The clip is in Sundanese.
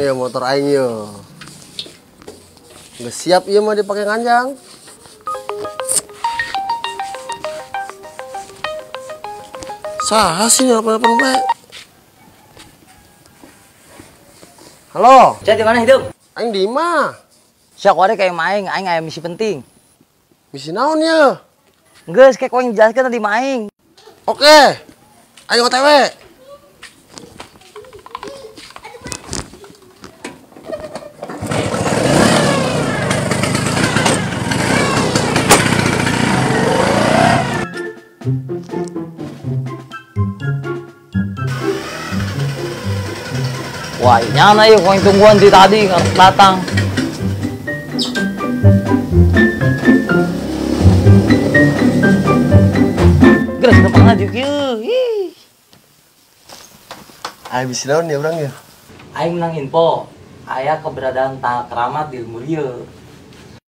ya motor aing yo. Nggak siap ieu mah dipake nganjang. Saha sih nelpon-nelpon bae? Halo. Sia di mana hidup? Aing di imah. Sia kuari ka imah aing, aing aya misi penting. Misi naon ye? Geus kayak aing jelaskeun tadi imah aing. Oke. Ayo OTW. Wah, nyana ya, kau yang tungguan di tadi nggak datang. Geus kemana juga? Ih. Aing bisa naon ya orang ya? Aing menang info, aya keberadaan tanah keramat di lembur ieu.